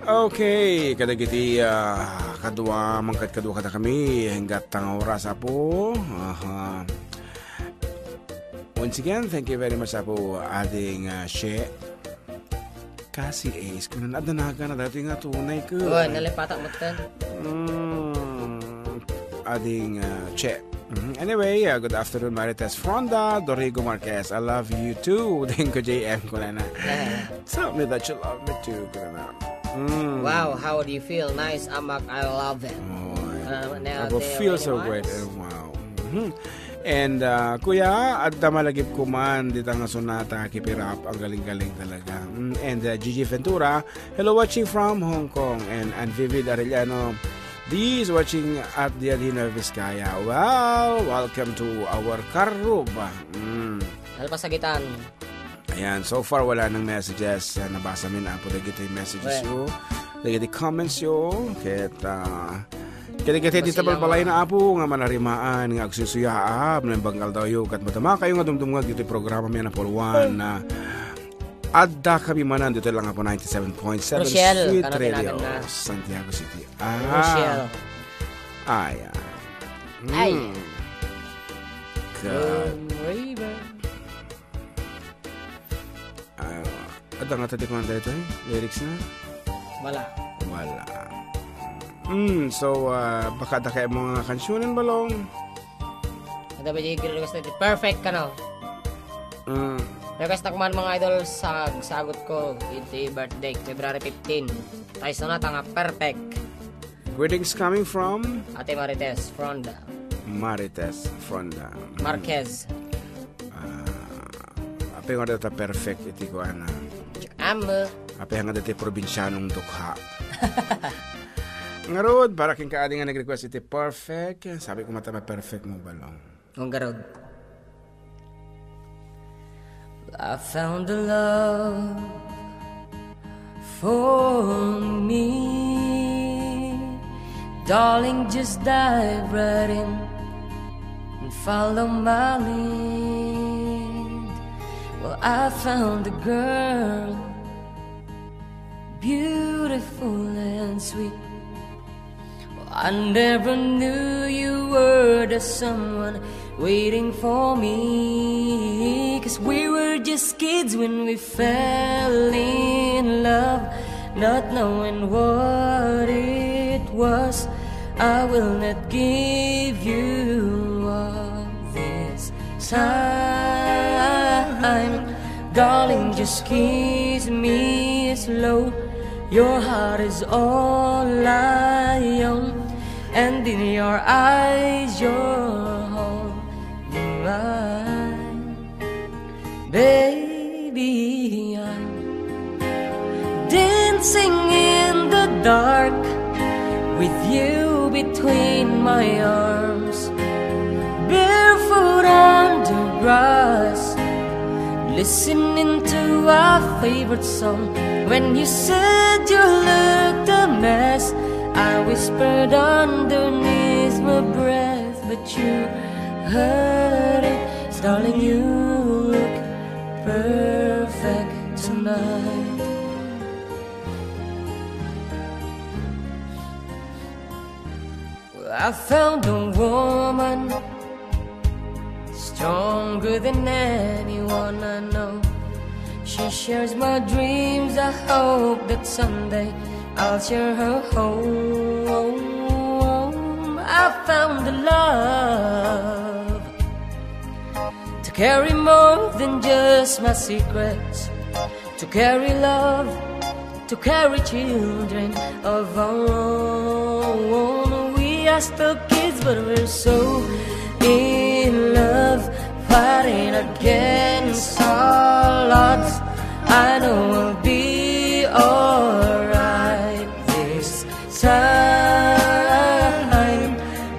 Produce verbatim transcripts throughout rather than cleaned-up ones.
Okay, kadagiti, ah, kadua, mangkadkadua kadakami, hangga't nga oras, Apo. Aha. Once again, thank you very much, Apo, ading, ah, She. Kasi Ace, kung adda nagan na dati nga tunay ko. Oy, nalipatan mo, ten. Mm, ading, ah, Che. Mhm. Anyway, uh, good afternoon, Marites Fronda, Dorigo Marquez. I love you too. Thank you, J M, kunana. Tell me that you love me too, kunana. Mm. Wow, how do you feel? Nice, Amak, I love it. Oh, Uh, now, I will feel so great. Wow. Mhm. And, uh, Kuya, adda malagip kuman dita nga sonata, keep it up, ang galing-galing talaga. Mm, and, uh, Gigi Ventura, hello, watching from Hong Kong, and, and Vivid Arellano, this is watching at the Adina Vizcaya. Well, welcome to our Karuba. Mm. Alpasagitan. Ayan, so far wala nang messages. Ah, nabasa mi na po dagiti messages yo. Dagiti comments yo. Ket, ah, ket, ket, dita balbalay na, Apo, nga manarimaan nga agsusuyaab, naimbag nga aldawyo, ket madama kayo nga dumdumngeg iti programa mi a napuluan na adda kami manen dito lang po ninety-seven point seven Rochelle, Sweet Radio, Santiago City. Ah. Rochelle. Ay, ah. Ay. Hmm. God. Moon River. Ah, adda nga tadi kumanta ito, eh? Lyrics na? Wala. Wala. Mm, so, ah, baka adda kay mga kansyunan, Balong? Ada ba di request na perfect ka, no? Mm. Request na kuman, mga idol, sa sagot ko, iti birthday, February fifteen. Tayo sonata nga perfect. Greetings coming from Ate Marites Fronda. Marites Fronda. Marquez. Ah, apay nga data perfect iti kuana. Am. Apay nga dati probinsianong dukha. Ngarud, para king kaadi nga nag-request iti perfect, sabi ko mata perfect mo, Balong. Kung garud. I found a love for me. Darling, just dive right in and follow my lead. Well, I found a girl, beautiful and sweet. I never knew you were the someone waiting for me. 'Cause we were just kids when we fell in love, not knowing what it was. I will not give you up this time. Darling, just kiss me slow. Your heart is all I own, and in your eyes, you're holding mine. Baby, I'm dancing in the dark with you between my arms, barefoot on the grass, listening to our favorite song. When you said you looked a mess, I whispered underneath my breath, but you heard it. Darling, you look perfect tonight. Well, I found a woman stronger than anyone I know. She shares my dreams. I hope that someday I'll share her home. I found a love to carry more than just my secrets, to carry love, to carry children of our own. We are still kids, but we're so in love, fighting against all odds. I know we'll be alright this time.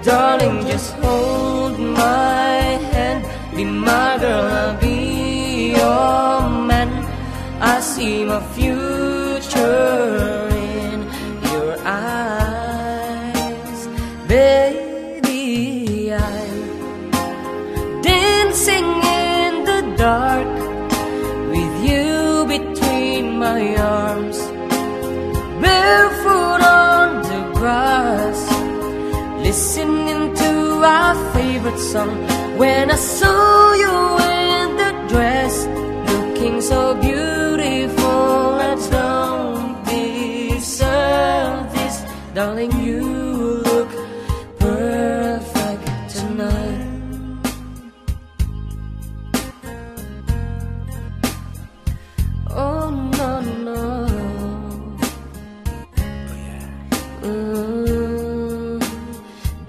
Darling, just hold my hand. Be my girl, I'll be your man. I see my future in your eyes. Baby, I'm dancing in the dark with you between my arms. Barefoot on the grass, listening to our favorite song. When I saw you in the dress, looking so beautiful, I don't deserve this. Darling, you look perfect tonight. Oh, no, no. Mm,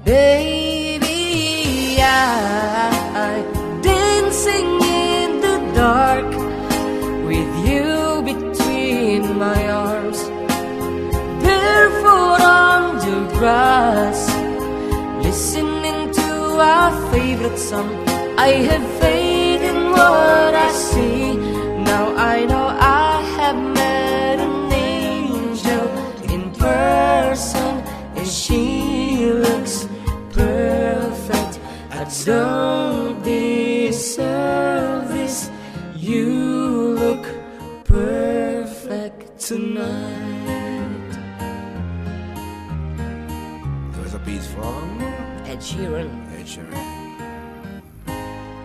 baby, I dancing in the dark with you between my arms, barefoot on the grass, listening to our favorite song. I have faith in what I see. Now I know I have met an angel in person, and she looks perfect. I don't deserve this. You look perfect tonight. It was a piece from Ed Sheeran. Ed Sheeran.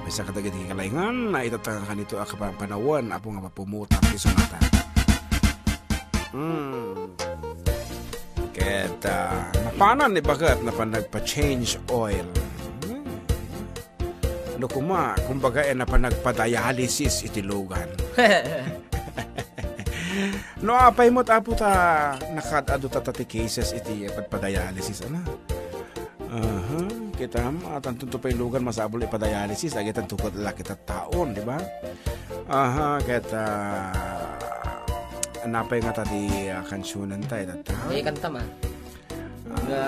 Maysa kadagiti kalaingan, naitatangan kanito a kapan-, panawan, apo nga papumutak, ti sonata. Hmm. Ket, ah, napanan ni baket, napan nagpa-change oil. Hmm. No kuma, kumbaga, eh, napan nagpa-dialysis iti lugan. No, apay met, apo, ta nakaad-adu ta ti cases iti pagpa-dialysis, ana? Aha, kitam, ah, tanto to pay lugan masapul ipa-dialysis, agitan tukod la kita taon, di ba? Aha, ket, ah, napay nga ta di, ah, kansionan tayo, tatta? Di kanta ma. Ah. The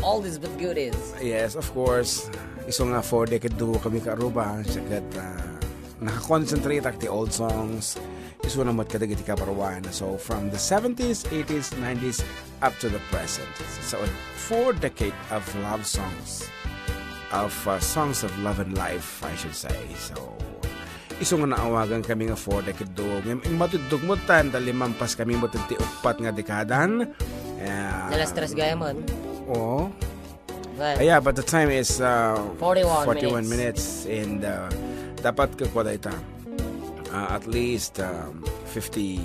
all is but good is. Yes, of course. Isu nga four decade duo kami ka Aruba, siya ket, ah, nakakonsentrate ak ti old songs. Isu na met kadagiti kabaruan. So, from the seventies, eighties, nineties, up to the present. So, four decade of love songs, of, uh, songs of love and life, I should say. So, isu nga naawagan kami nga four decade duo. Ngem, immatiddog met tan, ta limampas kami met ti uppat nga dekadan. Yeah. Alas tres gayam. Oo. Well, ah, yeah, but the time is, uh, forty-one forty-one minutes. Minutes, and, uh, dapat kakwa dayta, uh, at least, um, fifty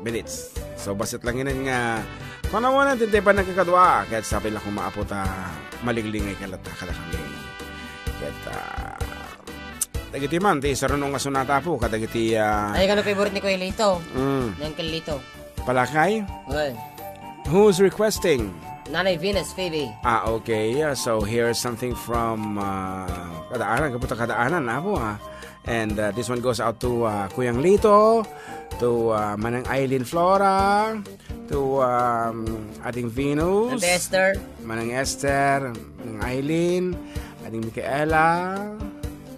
minutes. So, bassit lang inin nga, kung ano man, tintay pa nagkakadua, kahit sabi lang kung maapo ta, malinglingay ka latta kadakami. Kahit, uh, dagiti man, ti sarunong nga sonata po, kadagiti, uh, ay, kano favorite ni Kuya Lito? Mm. Ni Uncle Lito. Palakay? Well. Who's requesting? Nanay Venus, Phoebe. Ah, okay. Yeah, so here's something from, uh, Kadaanan. Kaputa Kadaanan, apo, ah. And, uh, this one goes out to, uh, Kuyang Lito, to, uh, Manang Eileen Flora, to, um, Ading Venus, Ate Esther. Manang Esther, Manang Eileen, Ading Micaela,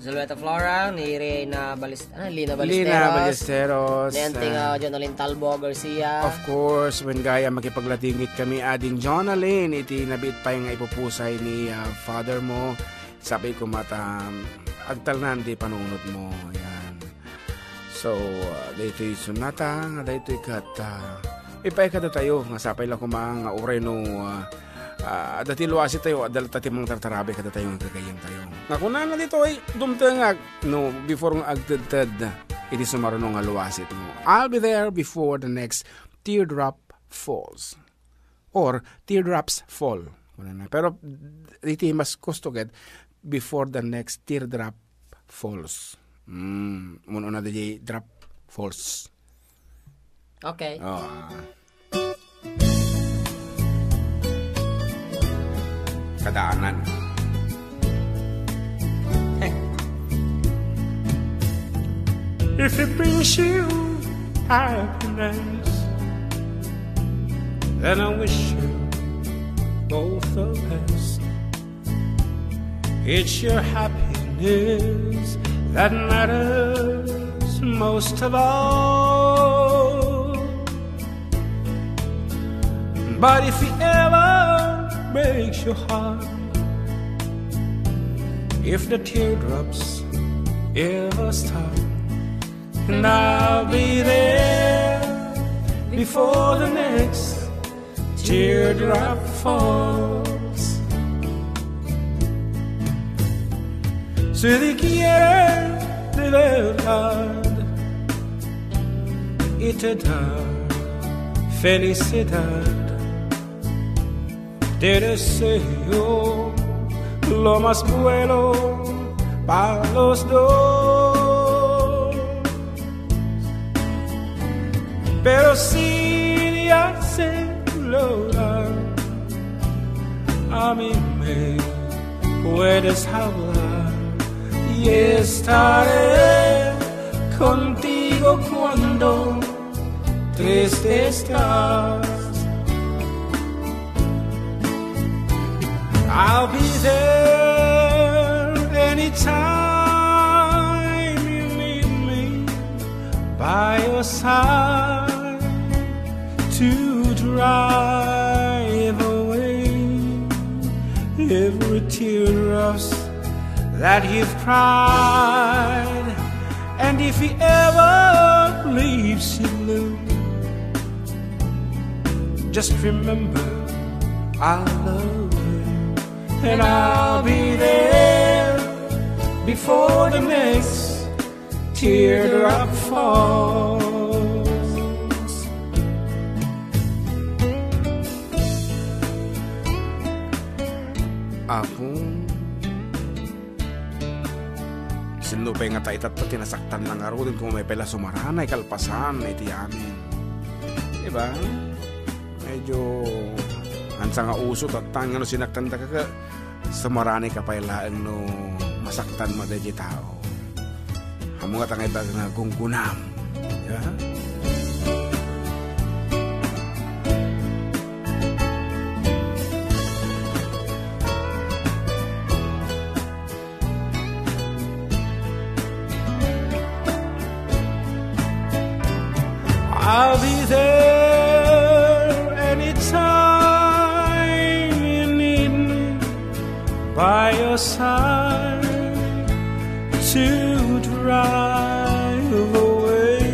Zulueta Flora, ni Reyna Balis-, ah, Lina Lina Ballesteros, Ballesteros, ni Auntie, ah, ah, Jonalyn Talbo Garcia. Of course, wen gayam, makipaglatingit kami, ading Jonalyn, iti nabiit pay nga ipupusay ni, ah, father mo. Sabi ko, mata, agtalnan ti panunot mo. Yan. So, ah, daytoy sonata, nga daytoy ket, ah, ipaay kadatayo, nga sapay la koma nga uray no, ah, ah, adda ti luasitayo, adda latta ti mangtartarabi kadatayo nga gagayyemtayo. Nga kunana ditoy, dumtengak, no, before nga agtedted iti sumaruno nga luasitmo. I'll be there before the next teardrop falls. Or teardrops fall. Kunana. Pero iti mas gusto ket, before the next teardrop falls. Mm, mun-una di drop falls. Okay. Oh, ah. Kadaanan. If it brings you happiness, then I wish you both the best. It's your happiness that matters most of all. But if it ever breaks your heart, if the teardrops ever start, and I'll be there before the next Teardrop falls. Si Dios quiere de verdad y te da felicidad, te deseo lo más bueno para los dos. Pero si te hace llorar, a mí me puedes hablar y estaré contigo cuando triste estás. I'll be there anytime you need me, by your side to drive away every teardrops that you've cried. And if he ever leaves you blue, just remember I love you, and I'll be there before the next teardrop falls. Apo, sino pay nga ta itatta ti nasaktan lang ngaruden, koma pay la sumaranay kalpasan iti amin. Di ba? Medyo ansa nga uso tattan nga no sinaktan da ka, sumaranay ka pay laeng no masaktan mo daydi tao. Ammo nga tangay baga nga gunggunam. Yeah? I'll be there anytime you need me, by your side to drive away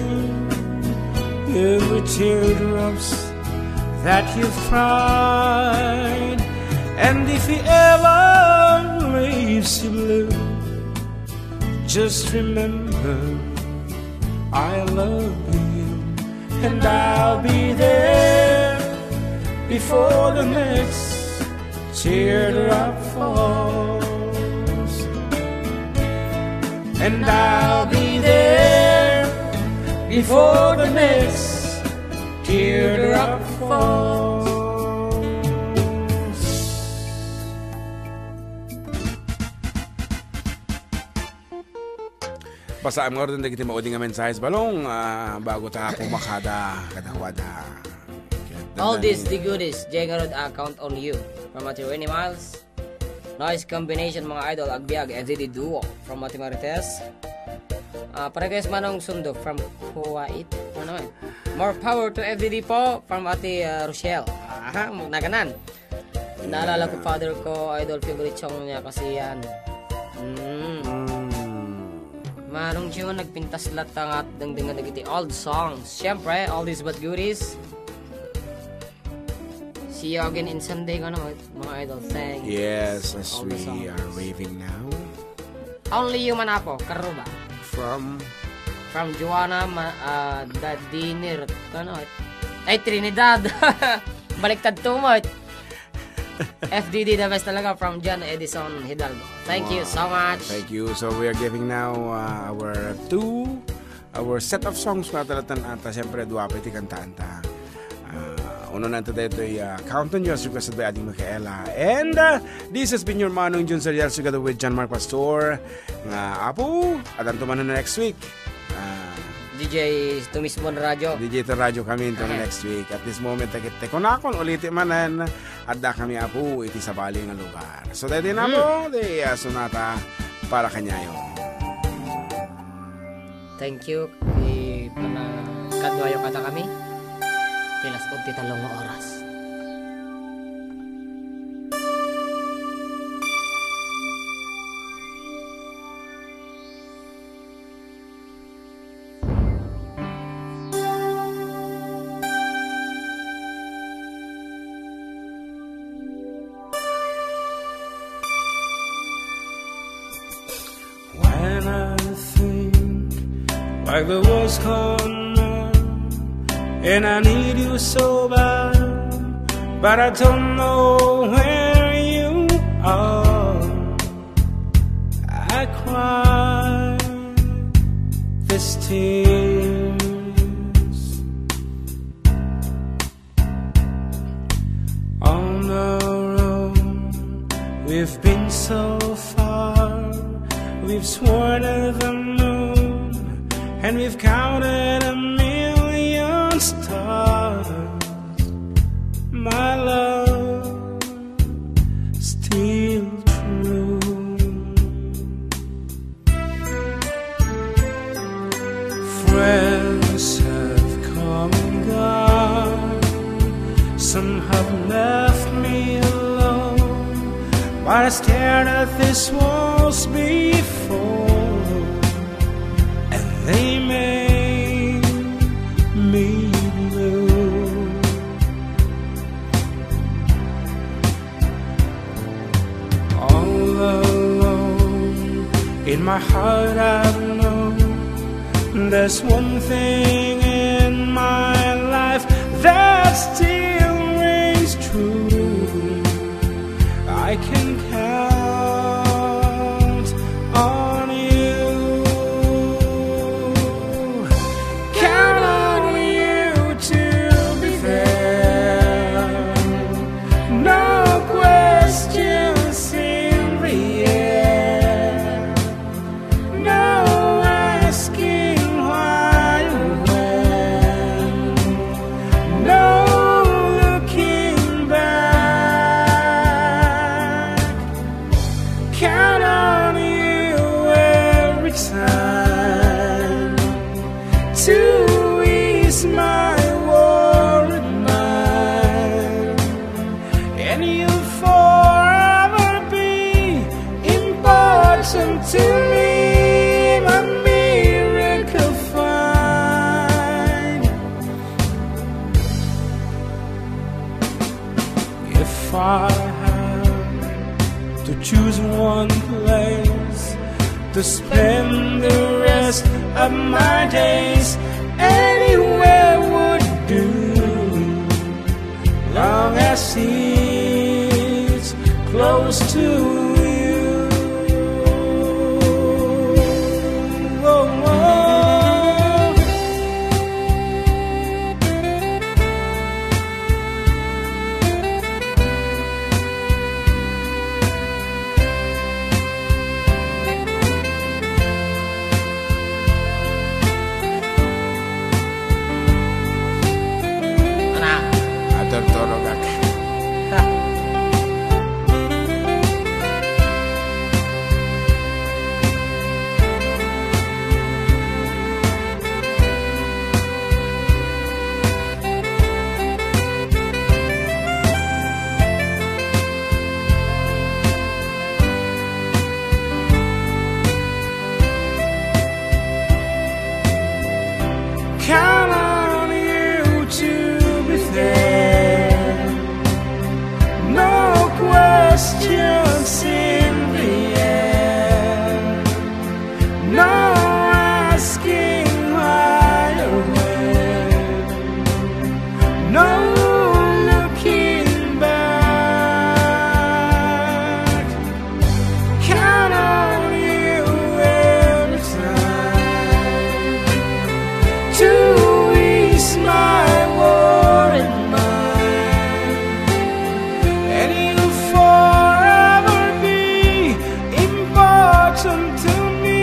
every teardrops that you've cried. And if he ever leaves you blue, just remember I love you, and I'll be there before the next teardrop falls. And I'll be there before the next teardrop falls. Basaem ngaruden dagiti maudi nga mensahe, Balong, ah, bago ta pumakada kadakuada. All these the goodies, Jay Garod, I count on you. From Ate Winnie Miles. Nice combination, mga idol. Agbiag, F D D Duo. From Ate Marites. Ah, Paregues Manong Sundo from Kuwait. Ano naman? More power to F D D po from Ate, ah, Rochelle. Aha, naganan. Naalala ko, father ko, idol, favorite song niya kasi yan. Mm. Mm. Manong June, nagpintas latta nga dengdeng dagiti old songs. Siyempre, oldies but goodies. See you again in Sunday, ano, mga idol. Thanks. Yes, as we are waving now. Only You man, Apo, Karuba. From? From Joanna, ma-, ah, the dinner, ano, ay, Trinidad. Baliktad tumot. F D D the best talaga from John Edison Hidalgo. Thank you so much. Thank you. So we are giving now, uh, our two, our set of songs nga talatan ata. Siyempre, dua pa iti kantaanta. Uh, uno na ito dito, uh, Count on You as requested by Ading Michaela. And, uh, this has been your Manong Jun Serial together with John Mark Pastor. Nga, Apo, adanto man na next week. Ah. D J to mismo na radyo. D J to radyo kami into next week. At this moment, takit te kunakon, uliti manen, adda kami, Apo, iti sabali nga lugar. So, daydi na po, di, ah, sonata para kanyayo. Thank you, ti panagkaduayo kada kami. Ti las-ud ti tallo nga oras. Like the world's gone round, and I need you so bad, but I don't know where you are. I cry these tears. On our own, we've been so far. We've sworn at the moon, and we've counted a million stars. My love, still true. Friends have come and gone. Some have left me alone. But I stared at these walls before, and they made me blue. All alone, in my heart I know there's one thing in my life that still rings true. I can count on you. Count on you to be there. No questions in the air. No asking why or when. No looking back. Count on you every time to ease my worried mind. And you'll forever be important to me, my miracle find. If I had to choose one place to spend the rest of my days, anywhere would do, long as it's close to you. Oh, oh. Anak. Aturturogak. Count on you to be there. No questions in the air. No asking why or when. No looking back. Count on you every time to ease my worried mind. And you'll forever be important to me,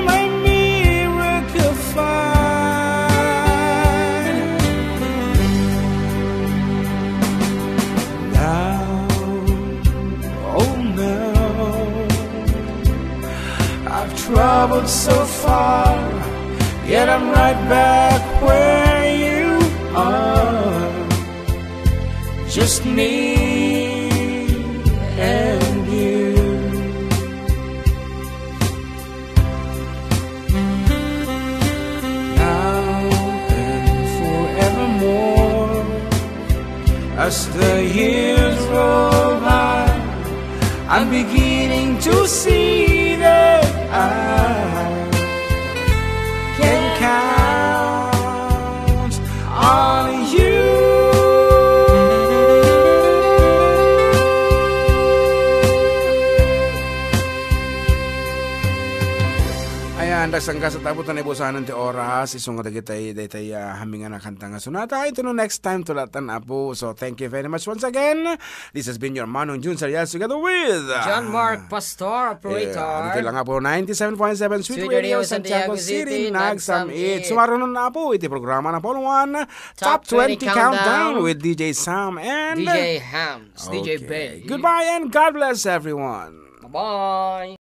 my miracle find. Now, oh no, I've traveled so far, yet I'm right back where you are. Just me and you. Now and forevermore, as the years roll by, I'm beginning to see that I can Sangkasat, Apo, ta naibusanan ti oras, isu nga dagitay, daytay, ah, hamingan a kanta nga sunata. Iti no next time, tulatan, Apo. So, thank you very much once again. This has been your Manong Jun Sarias together with, ah, John Mark Pastor, operator. Yeah, dito lang, Apo, ninety-seven point seven Sweet Radio, Santiago City, nagsamit. Sumarunon, Apo, iti programa na Paul One, Top twenty Countdown with D J Sam and D J Hams, D J Bay. Goodbye and God bless everyone. Bye-bye.